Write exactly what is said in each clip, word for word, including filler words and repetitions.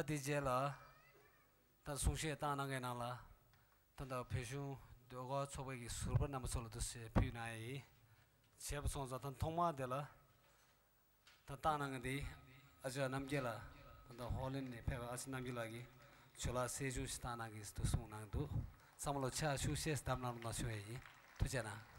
དེ་རྗེས་ལ་ད་གསུང་བཤད་བཏང་གནང་མཁན་རྣམས་ལ་ད་ལྟ་བོད་གཞུང་ཟློས་གར་ཚོགས་པའི་གི་ཟུར་པ་རྣམ་པ་ཚོ་ལ་འདུག་སེ་ཕུལ་གནང་ཡ་ཡིན། བྱས་པ་སོང་ཙང་ད་ཐོག་མར་དེ་ལ་ད་བཏང་གནང་མཁན་དེ་ཨ་ཅག་རྣམ་རྒྱལ་ལགས། ད་ལྟ་ཧོ་ལན་ནས་ཕེབས་པའི་ཨ་ཅག་རྣམ་རྒྱལ་ལགས་ཀྱིས་ཇོ་ལགས་གསལ་བྱུང་ཞིག་བཏང་གནང་གི་འདུག་གསུངས་གནང་འདུག་ཚང་མ་ལ་ཕྱག་ཤུགས་ཆེ་བརྡབ་གནང་རོགས་གནང་ཞུ་ཡ་ཡིན། ཐུགས་རྗེ་གནང་།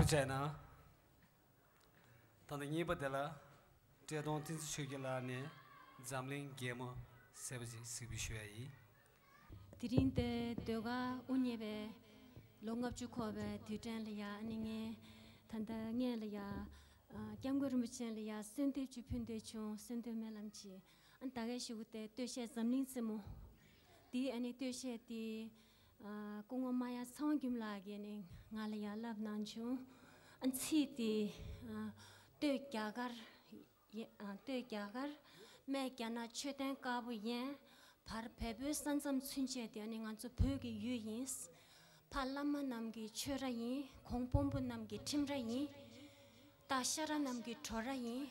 སྤྲད་གནང་། ད་ལྟ་གཉིས་པ་དེ་ལ་བཀྲས་མཐོང་བསྟན་འཛིན་ཆོས་རྒྱལ་ལགས་ནས་འཛམ་གླིང་རྒྱལ་མོ་ཟེར་བ་ཅིག་གཟིགས་འབུལ་ཞུ་ཡ་ཡིན། དེ་རིང་འདིར་ཟློས་གར་དབུ་བརྙེས་པའི་ལོ་ལྔ་བཅུ་འཁོར་བའི་དུས་དྲན་ལ་ཡ། ཨ་ནི་ངས་ད་ལྟ་སྔོན་ལ་ཡ། ཨ། སྐྱབས་མགོན་རིན་པོ་ཆེ་ལ་ཡ་གསོལ་འདེབས་ཅིག་ཕུལ་འདོད་བྱུང་། གསོལ་འདེབས་སྨོན་ལམ་ཅིག་ཨ། ད་གའི་ཞུ་གི་དེ་སྟོད་གཞས་འཛམ་གླིང་རྩེ་མོ། དེའི་ཨ་ནི་སྟོད་གཞས་དེ། ཨ། སྐུ་ངོ་རྨ་དབྱངས་ཚེ་དབང་སྒྱུ་མ་ལགས་ཀྱིས་ནི་ང་ལ་ཡང་བསླབས་གནང་བྱུང་། ཨ། ཚིག་དེ། ཨ། སྟོད་རྒྱ་གར་ཡ། ཨ། སྟོད་རྒྱ་གར། སྨད་རྒྱ་ནག་མཆོད་རྟེན་དཀར་པོ་ཡན། བར་བལ་པོའི་ས་མཚམས་ཚུན་ཆད་དེ་ཨ་ནི་ང་ཚོ་བོད་ཀྱི་ཡུལ་ཡིན། ཕ་བླ་མ་རྣམས་ཀྱི་ཆོས་ར་ཡིན། གོང་དཔོན་པོ་རྣམས་ཀྱི་ཁྲིམས་ར་ཡིན། སྟག་ཤ་ར་རྣམས་ཀྱི་བྲོ་ར་ཡིན།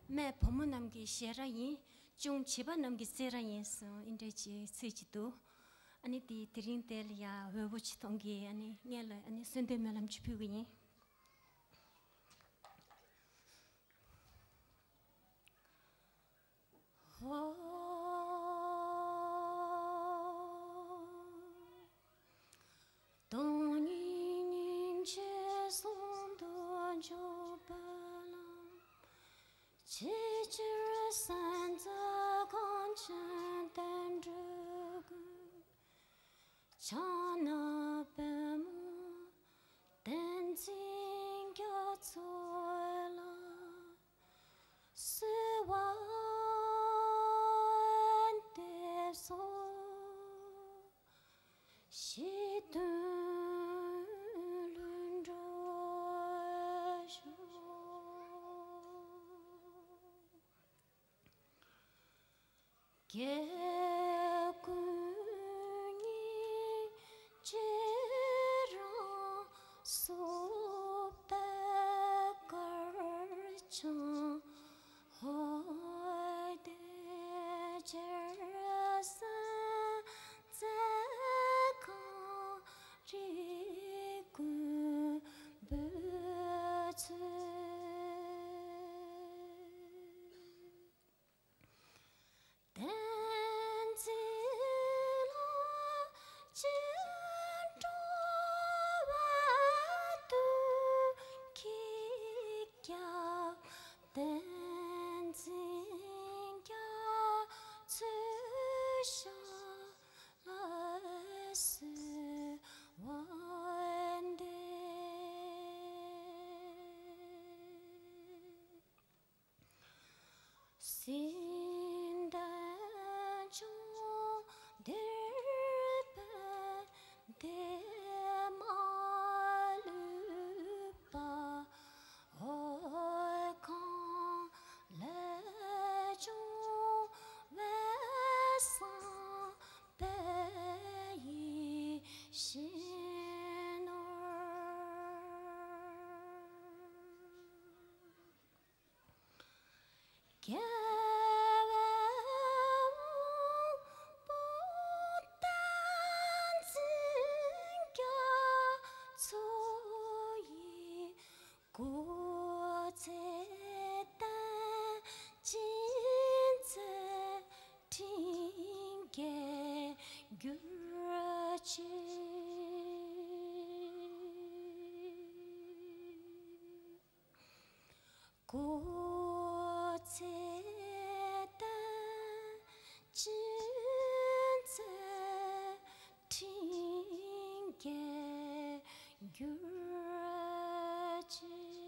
སྨད་བུ་མོ་རྣམས་ཀྱི་ཞལ་ར་ཡིན། ཅུང་བྱིས་པ་རྣམས་ཀྱི་རྩེད་ར་ཡིན་གསུངས། ཨིན་འདྲ་ཅིག་ཚིག་ཅིག་འདུག་ཨ་ནི་དེ་དེ་རིང་དེ་ལ་ཡ་འོས་པོ་ཅིག་མཐོང་གི། ཨ་ནི་སྔོན་ལ་ཨ་ནི་གསོལ་འདེབས་སྨོན་ལམ་ཅིག་ཕུལ་གི་ཡིན། ཧོ། སྟོང་ཉིད་སྙིང་རྗེ་ཟུང་དུ་འཇུག་པའི་ལམ། ཇི་ལྟར་སེམས་ཅན་གང་ཞིག་བདེ་འགྲོའི་མགོན། ཕྱག་ན་པདྨོ་བསྟན་འཛིན་རྒྱ་མཚོ་ལ། གསོལ་བ་འདེབས་སོ། ཞི་དུལ་ལྷུན་གྲུབ་ཤོག། རྒྱལ་ཀུན་སྙིང་རྗེ་རང་གཟུགས་པད་དཀར་འཆང་། འོད་དེ་ཇི་སྲིད་འཛད་མཁའ་རིས་ཀུན་འབུལ་ཚུལ། བསྟན་འཛིན་ལ་བྱིན་འགྲོ་བ་དུས་ཀྱི་སྐྱབས། བསྟན་འཛིན་རྒྱ་མཚོའི་ཞབས་ལ་གསོལ་བ་འདེབས། སྲིད་མཐའི་འབྱུང་འདིར་བདེ་མ་ལུས་པ། འོད་གང་ལས་བྱུང་བའི་བསམ་པའི་ཡིད་བཞིན་ནོར། རྒྱལ་བའི་དབང་པོ་བསྟན་འཛིན་རྒྱ་མཚོ་ཡི། སྐུ་ཚེ་བརྟན་ཅིང་མཛད་འཕྲིན་རྒྱས་གྱུར་ཅིག། སྐུ་ཚེ་བརྟན་ཅིང་མཛད་འཕྲིན་རྒྱས་གྱུར་ཅིག།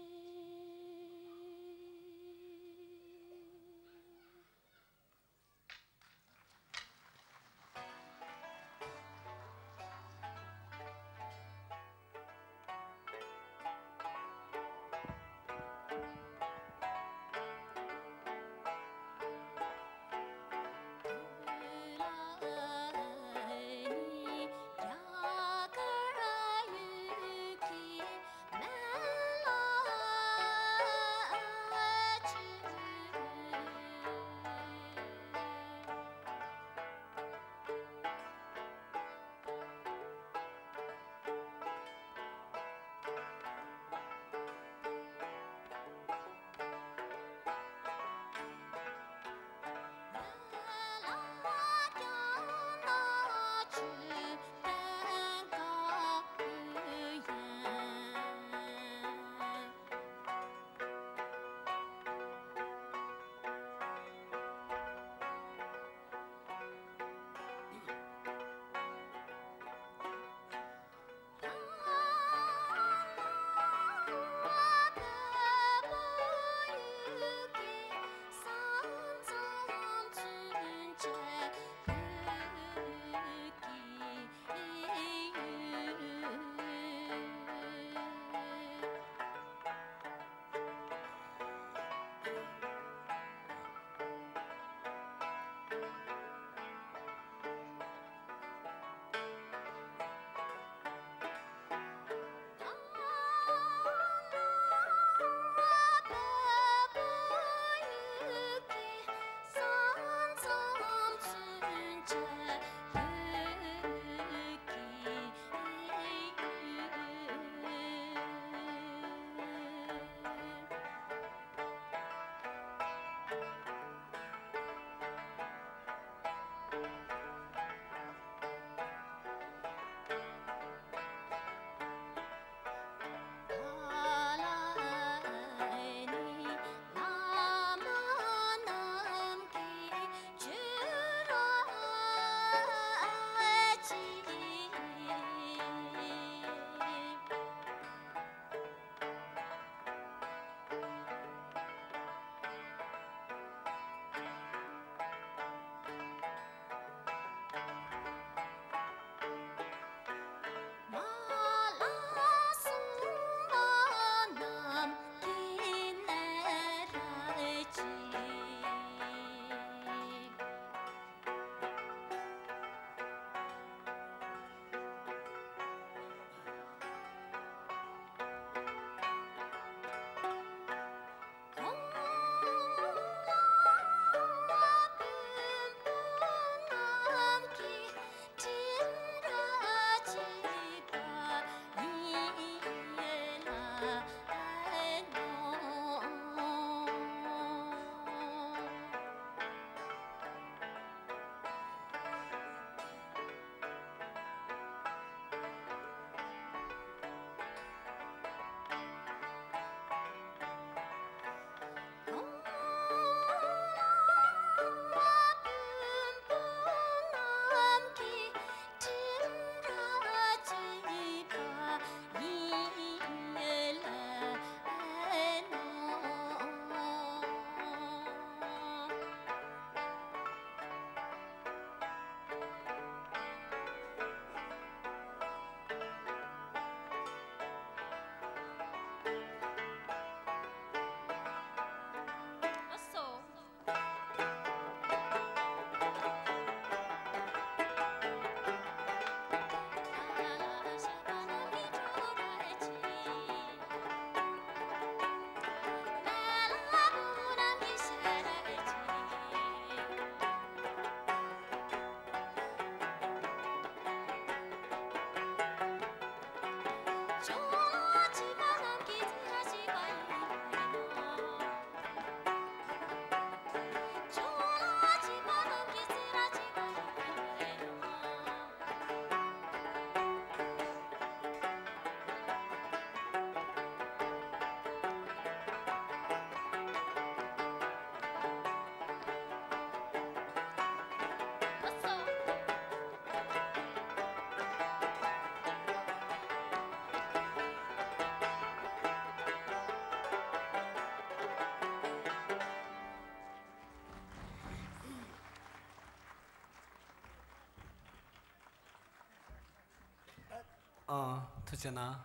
ཨ། ཐུགས་རྗེ་གནང་།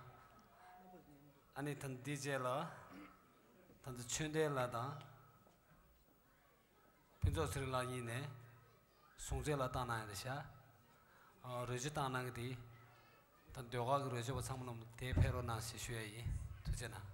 ཨ་ནི་ད་འདི་རྗེས་ལ་ད་ཚེ་ཆོས་ལྡན་ལགས་དང་། ཕུན་ཚོགས་ཚེ་རིང་ལགས་གཉིས་ནས་གཟུངས་བསྟོད་ལ་བཏང་གནང་ཡོད་རེད་ཤག་ཨ། རོལ་ཆ་བཏང་གནང་གི་དེ། ད་ཟློས་གར་གྱི་རོལ་ཆ་པ་ཚང་མ་ལ་དེ་ཕེབས་རོགས་གནང་ཞེས་ཞུ་ཡ་ཡིན། ཐུགས་རྗེ་གནང་།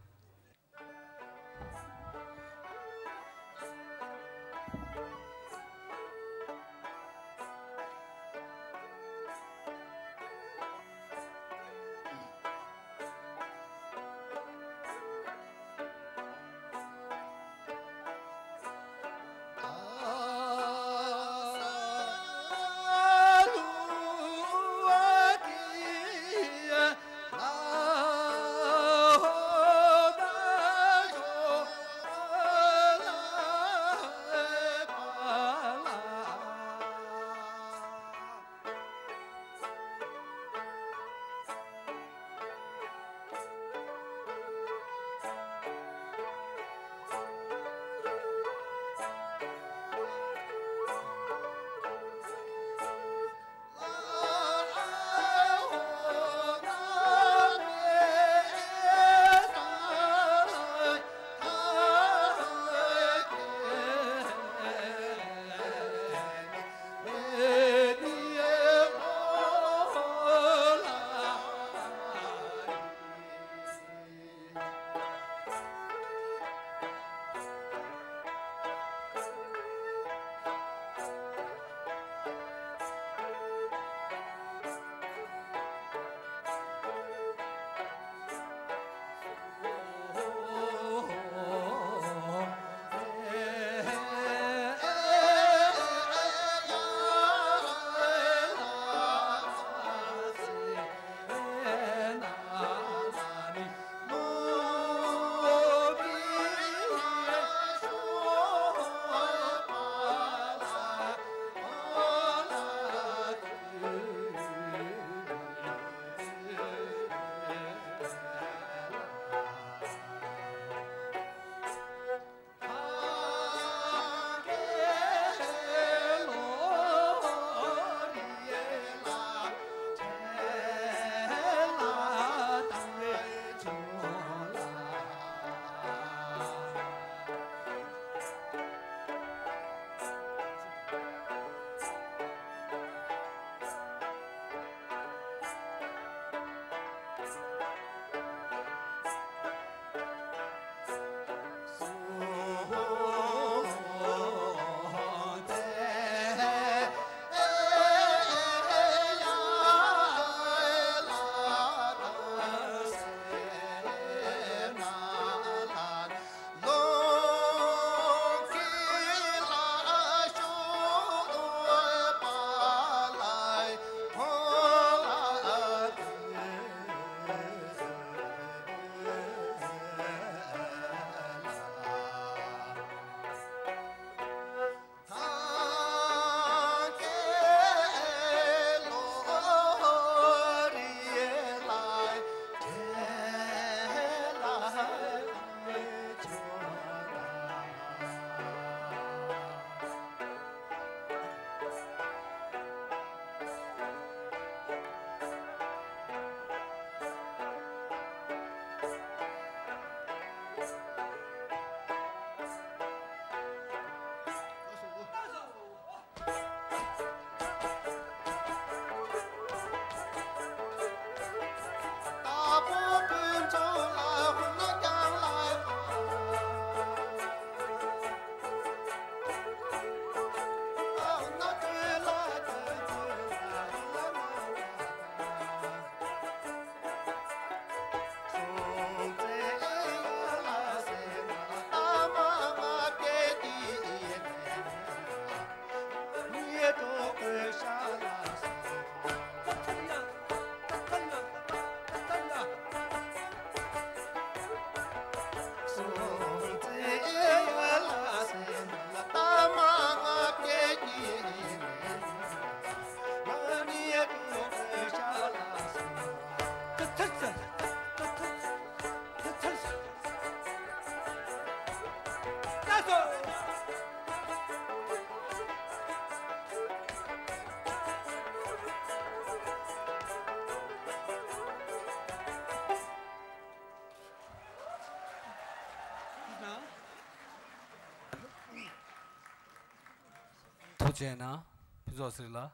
ཐུགས་རྗེ་གནང་། ཕུན་ཚོགས་ཟེར་ལགས།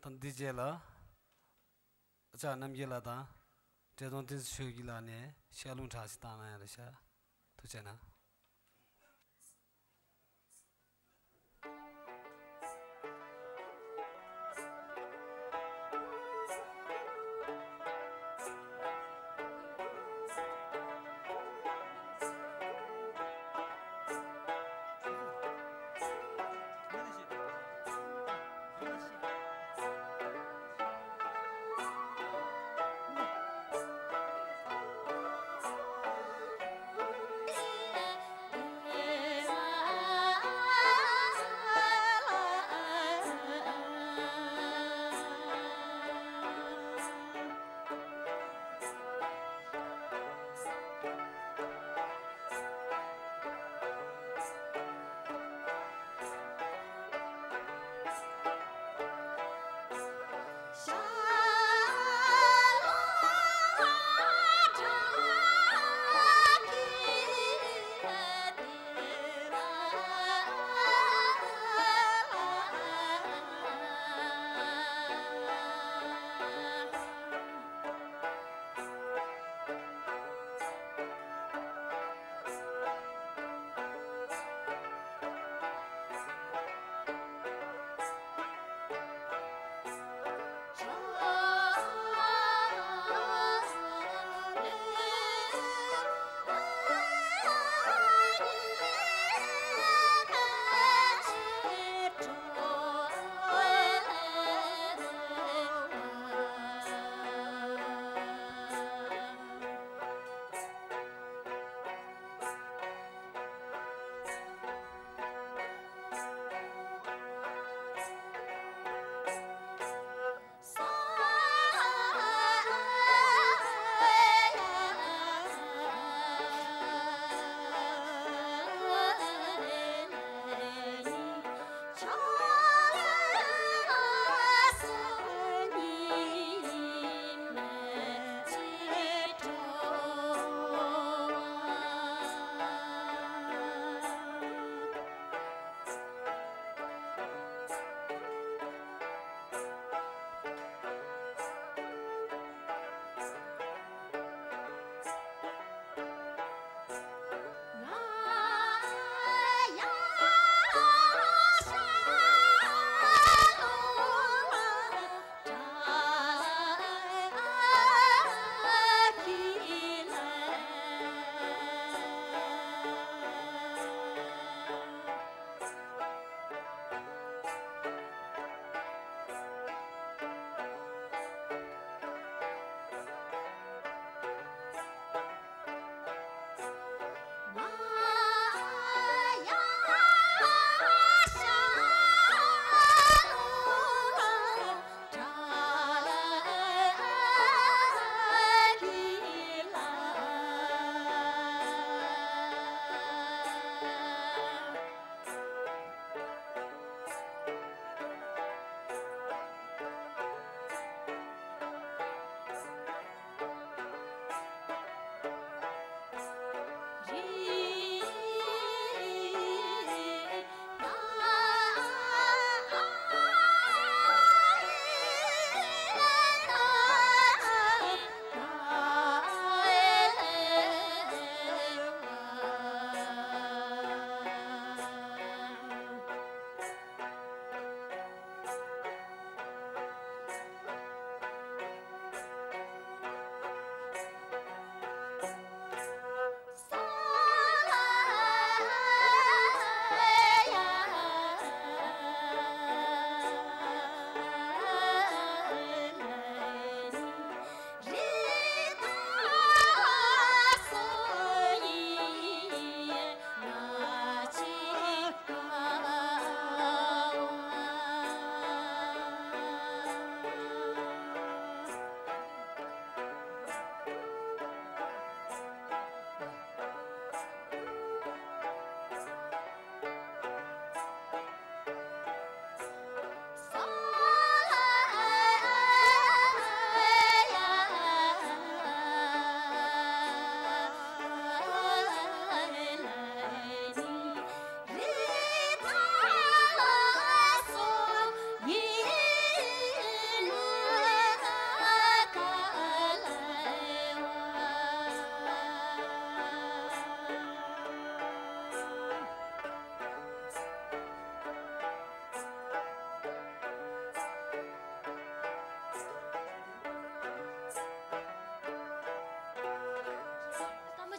ཨ། ད་འདི་རྗེས་ལ། ཨ་ཅག་རྣམ་རྒྱལ་ལགས་དང་། བཀྲས་མཐོང་བསྟན་འཛིན་ཆོས་སྐྱིད་ལགས་ནས་ཞལ་ལུང་དྲག་ཞིག་བཏང་གནང་ཡ་རེད་ཤག། ཐུགས་རྗེ་གནང་།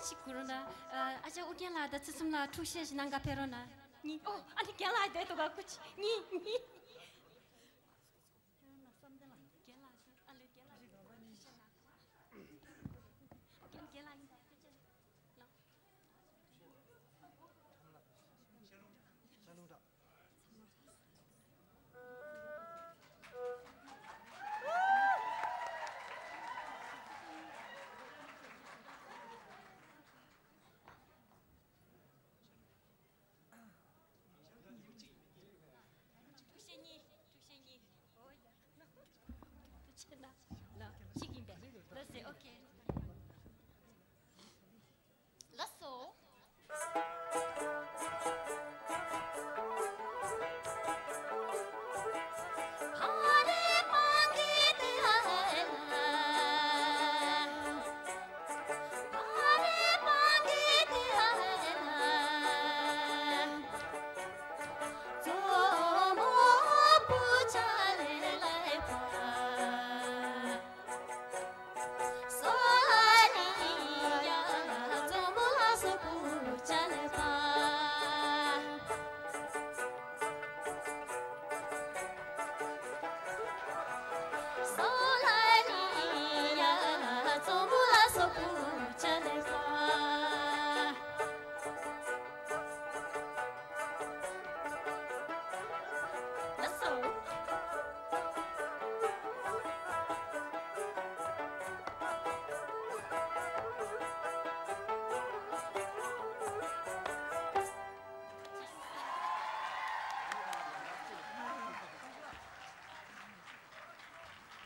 ཅིག་གུ་རུ་ན། ཨ་ཅག་ཨུ་རྒྱན་ལགས་དང་ཚེ་གསུམ་ལགས་འཁྲུག་བཤད་ཞིག་གནང་ག་ཕེབས་རོགས་གནང་། གཉིས། ཨོ། ཨ་ནི་རྒན་ལགས་བསྡད་འདུག་ག་སྐུ་མཁྱེན། གཉིས། གཉིས། རྒན་ལགས་བསམ་གཏན་ལགས། རྒན་ལགས་ཨ་ལེ། རྒན་ལགས་འཁྲུག་བཤད་གནང་། རྒན་རྒན་ལགས་ཡིན་ད་སྐད་ཆ་ལ། ཐུགས་རྗེ་གཉིས། ཐུགས་རྗེ་གཉིས། ཨོ་ཡ། ཐུགས་རྗེ་གནང་། ལགས་གཅིག་ཡིན་པས། ལགས་སེ། ཨོ་ཁེ། ལགས་སོ།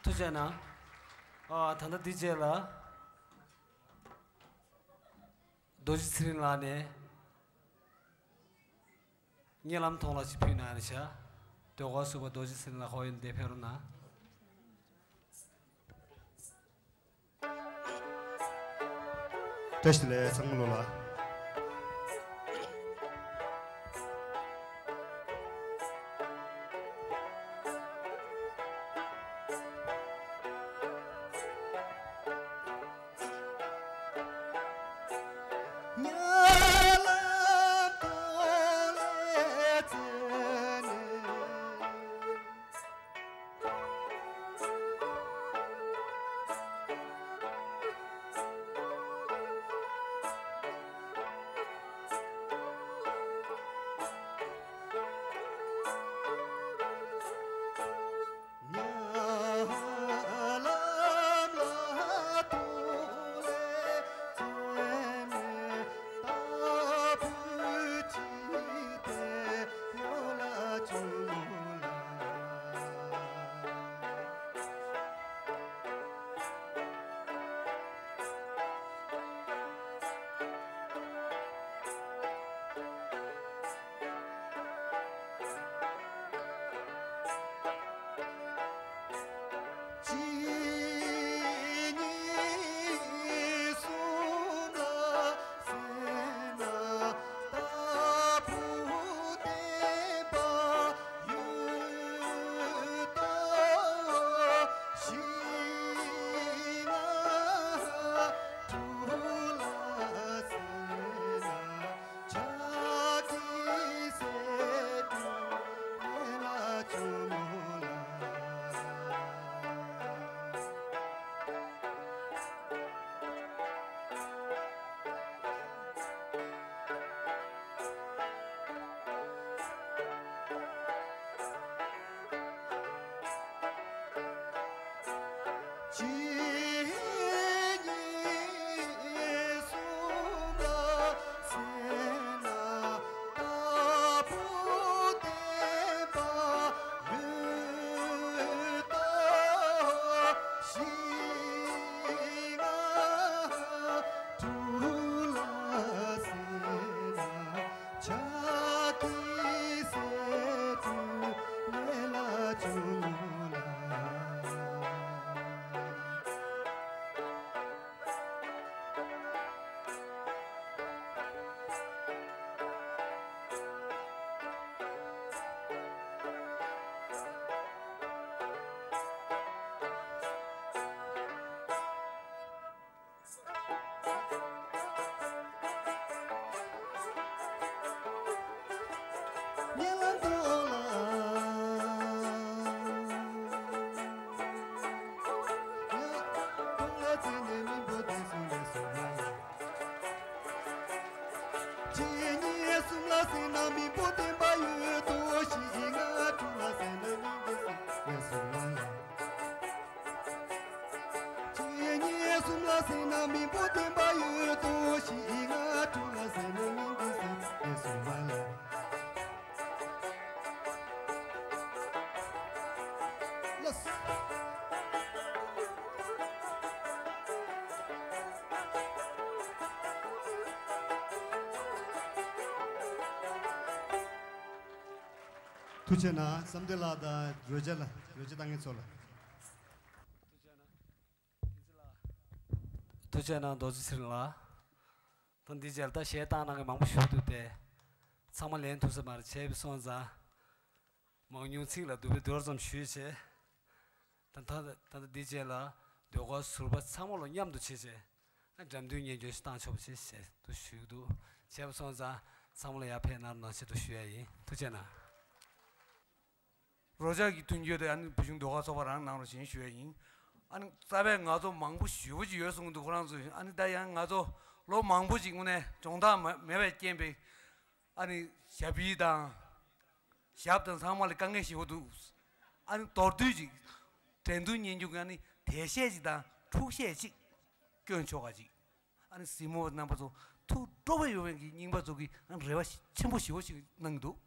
ཐུགས་རྗེ་གནང་། ཨ། ད་ལྟ་འདི་རྗེས་ལ། རྡོ་རྗེ་ཚེ་རིང་ལགས་ནས་སྙན་ལམ་ཐོག་ལ་ཅིག་ཕུལ་གནང་ཡ་ནི་བྱ། ཟློས་གར་ཟུར་པ་རྡོ་རྗེ་ཚེ་རིང་ལགས་ཁོ་ཡིན་འདིར་ཕེབས་རོགས་གནང་། བཀྲ་ཤིས་བདེ་ལེགས་ཚང་མ་ལོ་ལ། ཐུགས་རྗེ་གནང་། བསམ་གཏན་ལགས་དང་རོལ་ཆ་ལ་རོལ་ཆ་བཏང་མཁན་ཚོ་ལ། ཐུགས་རྗེ་གནང་། རྡོ་རྗེ་ཚེ་རིང་ལགས། ད་འདི་རྗེས་ལ་ད་གཞས་བཏང་གནང་མཁན་མང་པོ་ཞིག་འདུག་སྟེ། ཚང་མ་ལེན་ཐུབ་ས་མ་རེད། བྱས་པ་སོང་ཙང་། མང་ཉུང་ཚིག་ལ་བསྡུ་བའི་བསྡུར་ཙམ་ཞུས་བྱས། ད་ད་ད་ལྟ་འདི་རྗེས་ལ་ཟློས་གར་ཟུར་པ་ཚང་མ་ལ་མཉམ་དུ་བྱས་བྱས། ཨ་འགྲམ་མདུན་སྙན་སྒྲོན་ཞིག་བཏང་ཆོག་པ་བྱས་བྱས་དུ་ཞུས་འདུག་བྱས་པ་སོང་ཙང་ཚང་མ་ལ་ཡར་ཕེབས་གནང་རོགས་གནང་ཞེས་དུ་ཞུ་ཡ་ཡིན། ཐུགས་རྗེ་གནང་། རོལ་ཆ་གི་མཐུན་འགྱུར་དེ་ཨ་ནི་བུ་ཆུང་ཟློས་གར་ཚོགས་པ་རང་གནང་རོགས་ཞེས་ཞུ་ཡ་ཡིན། ཨ་ནི་རྩ་བའི་ང་ཚོ་མང་པོ་ཞེ་པོ་ཅིག་ཡོད་གསུངས་འདུག་ཁོ་རང་ཚོས། ཨ་ནི་ད་ཡང་ང་ཚོ་ལོ་མང་པོ་ཅིག་སྔོན་ནས་སྦྱོང་བརྡར་མ་མེད་པའི་རྐྱེན་པས། ཨ་ནི་ཞབས་བྱིས་དང་ཞབས་དང་ཚང་མ་ལ་དཀའ་ངལ་ཞེ་པོ་འདུག་ཨ་ནི་མདོར་བསྡུས་ཅིག་འགྲན་བསྡུར་སྙན་སྒྲོན་གྱི་ཨ་ནི་དེ་ཤས་ཅིག་དང་འཁྲུག་ཤས་ཅིག་སྐྱོན་ཆོག་ག་ཅིག་ཨ་ནི་གཟིགས་མོ་བ་རྣམ་པ་ཚོ་ཐུགས་སྤྲོ་བོ་ཡོང་བའི་གི་རྙིང་པ་ཚོ་གི་ཨ་ནི་རེ་བ་ཆེན་པོ་ཞེ་པོ་ཞིག་གནང་གི་འདུག